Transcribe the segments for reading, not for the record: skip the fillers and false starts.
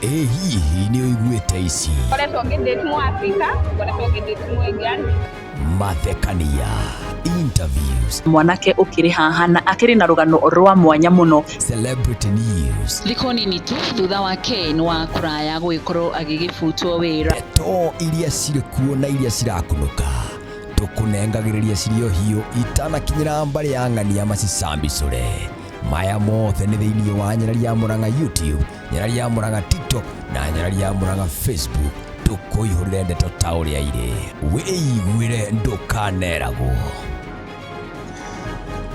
Ĩ hihi nĩ ũiguĩte ici? Ngoretwo ngĩdate mu Africa, ngoretwo ngĩdate mu Indian. Mathekania, interviews, Mwanake ũkĩrĩ haha na akĩrĩ na rũgano rwa mwanya mũno. Celebrity news, Thikũ nini tu thutha wa Ken wa kũraya gũgĩkorwo agĩgĩbutwo wĩra. Ndeto iria cirĩ kuo na iria cirakunũka tũkũnengagĩrĩria cirĩ o hiũ itanakinyĩra mbarĩ ya ng'ania macicambicũre. Maya mothe nĩ thĩinĩ wa Nyarari ya Mũrang'a YouTube, Nyarari ya Mũrang'a TikTok na Nyarari ya Mũrang'a Facebook. Tũkũihũrĩre ndeto ta ũrĩa irĩ, wĩiguĩre, ndũkaneragwo.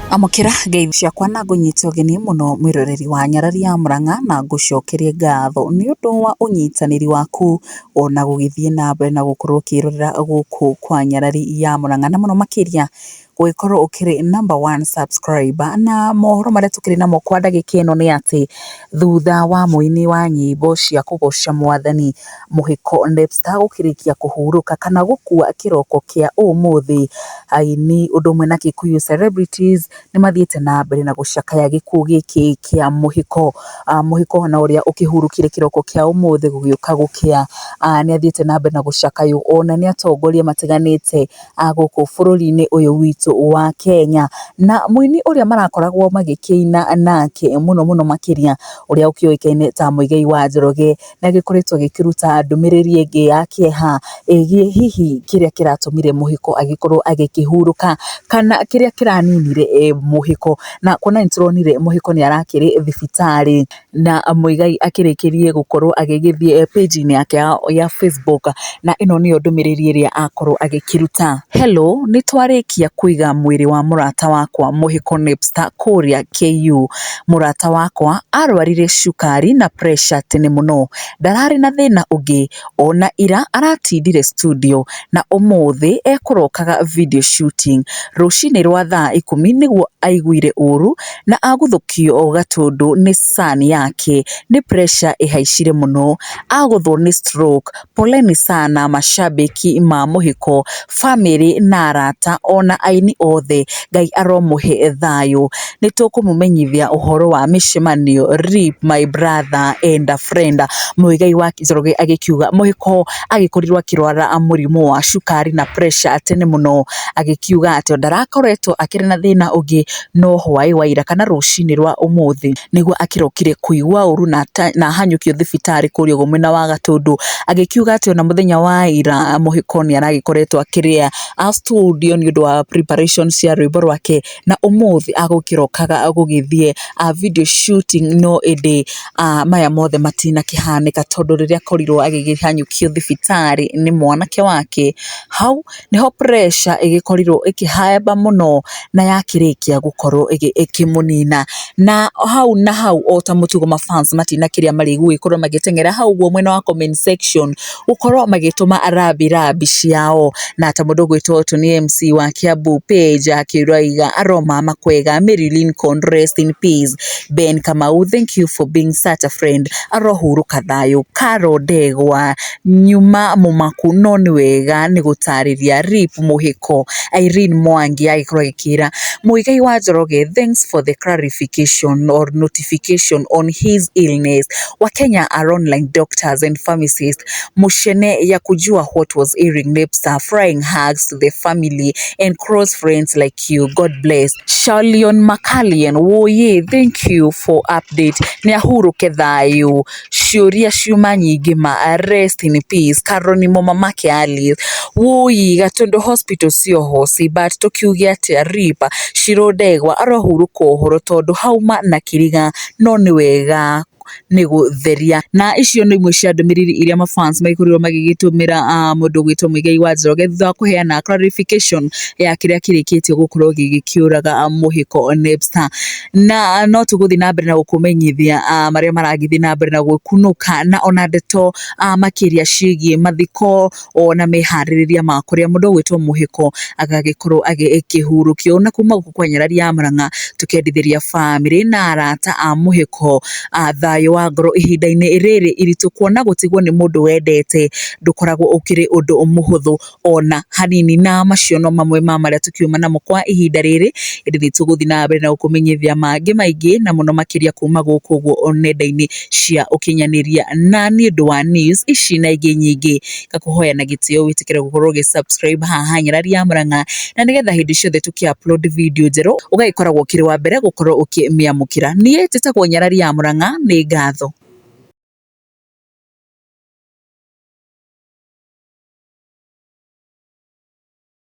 Amũkĩra ngeithi ciakwa na ngũnyite ũgeni mũno, mwĩroreri wa Nyarari ya Mũrang'a, na ngũcokerie ngatho nĩ ũndũ wa ũnyitanĩri waku ona gũgĩthiĩ na mbere na gũkorwo ũkĩrorera gũkũ kwa Nyarari ya Mũrang'a, na mũno makĩria gũgĩkorwo ũkĩrĩ number one subscriber. Na mohoro marĩa tũkĩrĩ namo kwa ndagĩka ĩno nĩ atĩ thutha wa mũini wa nyĩmbo cia kũgoca Mwathani Mũhĩko Nepstar gũkĩrĩkia kũhurũka kana gũkua kĩroko kĩa ũmũthĩ, aini ũndũ ũmwe na Kikuyu celebrities nĩ mathiĩte na mbere na gũcakaya gĩkuũ gĩkĩ kĩa Mũhĩko. Mũhĩko na ũrĩa ũkĩhurũkire kĩroko kĩa ũmũthĩ gũgĩũka gũkĩa, nĩ athiĩte na mbere na gũcakaywo ona nĩ atongoria matiganĩte a gũkũ bũrũri-inĩ ũyũ witũ wa Kenya. Na mũini ũrĩa marakoragwo magĩkĩina nake mũno mũno makĩria, ũrĩa ũkĩũĩkaine ta Muigai wa Njoroge, nĩ agĩkoretwo agĩkĩruta ndũmĩrĩri ĩngĩ ya kĩeha ĩgiĩ hihi kĩrĩa kĩratũmire Mũhĩko agĩkorwo agĩkĩhurũka kana kĩrĩa kĩraninire Mũhĩko. Na kuona nĩ tũronire Mũhĩko nĩ arakĩrĩ thibitarĩ na Muigai akĩrĩkĩrie gũkorwo agĩgĩthiĩ page-inĩ yake ya Facebook, na ĩno nĩyo ndũmĩrĩri ĩrĩa akorwo agĩkĩruta: "Hello, nĩ twarĩkia kũiga mwĩrĩ wa mũrata wakwa Mũhĩko Nepstar kũrĩa KU. Mũrata wakwa arwarire cukari na pressure tene mũno, ndararĩ na thĩna ũngĩ. Ona ira aratindire studio na ũmũthĩ ekũrokaga video shooting. Rũcinĩ rwa thaa 10 nĩguo aiguire ũru na aguthũkio Gatũndũ nĩ son yake, nĩ pressure ĩhaicire mũno, agũthwo nĩ stroke. Poleni sana mashabiki ma Mũhĩko, family na arata ona aini othe. Ngai aromũhe thayũ. Nĩ tũkũmũmenyithia ũhoro wa mĩcemanio. RIP my brother and a friend." Muigai wa Njoroge agĩkiuga Mũhĩko agĩkorirwo akĩrwara mũrimũ wa cukari na pressure tene mũno, agĩkiuga atĩ ndarakoretwo akĩrĩ na thĩna ũngĩ, no hwaĩ wa ira kana rũcinĩ rwa ũmũthĩ nĩguo akĩrokire kũigua ũru na ahanyũkio thibitarĩ kũrĩa ũguo mwena wa Gatũndũ. Agĩkiuga atĩ ona mũthenya wa ira Mũhĩko nĩ aragĩkoretwo akĩrĩa a studio nĩ ũndũ wa preparation cia rwĩmbo rwake, na ũmũthĩ agũkĩrokaga gũgĩthiĩ a video shooting, no ĩndĩ maya mothe matinakĩhanĩka tondũ rĩrĩa akorirwo agĩkĩhanyũkio thibitarĩ nĩ mwanake wake, hau nĩho pressure ĩgĩkorirwo ĩkĩhamba mũno na yakĩrĩkia gũkorwo ĩkĩmũnina. Na hau na hau, o ta mũtugo, mafans matinakĩrĩa marĩ gũgĩkorwo magĩteng'era hau ũguo mwena wa comment section gũkorwo magĩtũma rambi rambi ciao, na ta mũndũ ũgwĩtwo Tony MC wa Kiambu page akĩraiga, "Aroma makwega, Mary Lincoln, rest in peace. Ben Kamau, thank you for being such a friend, arohurũka thayũ. Caro Ndegwa, nyuma mũmaku no nĩ wega nĩ gũtarĩria, RIP Mũhĩko." Irene Mwangi agĩkorwo agĩkĩra Muigai wa Njoroge, "Thanks for the clarification or notification on his illness. Wakenya are online doctors and pharmacists. Mushene ya kujua what was ailing Nepstar. Flying hugs to the family and close friends like you. God bless." Charlion Makalian woye, "Thank you for update. Nĩ ahurũke thayũ. Ciũria ciuma nyingĩ ma. Rest in peace." Caronimo mamake Alice woi, "Gatundu Hospital sio hosi, but tukiuge atĩa? RIP." Shiro Ndegwa, "Arohurũka ũhoro tondũ hauma na kĩriga, no nĩ wega nĩ gũtheria." Na icio nĩ imwe cia ndũmĩrĩri iria mafans magĩkorirwo magĩgĩtũmĩra mũndũ ũgwĩtwo Muigai wa Njoroge thutha wa kũheana clarification ya kĩrĩa kĩrĩkĩtie gũkorwo gĩgĩkĩũraga Mũhĩko Nepstar. Na no tũgũthiĩ na mbere na gũkũmenyithia marĩa maragĩthiĩ na mbere na gwĩkunũka, na ona ndeto makĩria ciĩgiĩ mathiko ona meharĩrĩria ma kũrĩa mũndũ ũgwĩtwo Mũhĩko agagĩkorwo agĩkĩhurũkio. Na kuma gũkũ kwa Nyarari ya Murang'a, tũkendithĩria famĩlĩ na arata a Mũhĩko thayũ. Thayũ wa ngoro ihinda-inĩ rĩrĩ iritũ, kuona gũtigwo nĩ mũndũ wendete ndũkoragwo ũkĩrĩ ũndũ mũhũthũ ona hanini. Na macio no mamwe ma marĩa tũkiuma namo kwa ihinda rĩrĩ, ĩndĩ nĩ tũgũthiĩ na mbere na gũkũmenyithia mangĩ maingĩ na mũno makĩria kuma gũkũ ũguo nenda-inĩ cia ũkinyanĩria. Na nĩ ũndũ wa news ici na ingĩ nyingĩ, ngakũhoya na gĩtĩo wĩtĩkĩre gũkorwo ũgĩ subscribe haha Nyarari ya Murang'a, na nĩgetha hĩndĩ ciothe tũkĩ upload video njerũ ũgagĩkoragwo ũkĩrĩ wa mbere gũkorwo ũkĩmĩamũkĩra. Niĩ njĩtagwo Nyarari ya Murang'a, nĩ ngatho.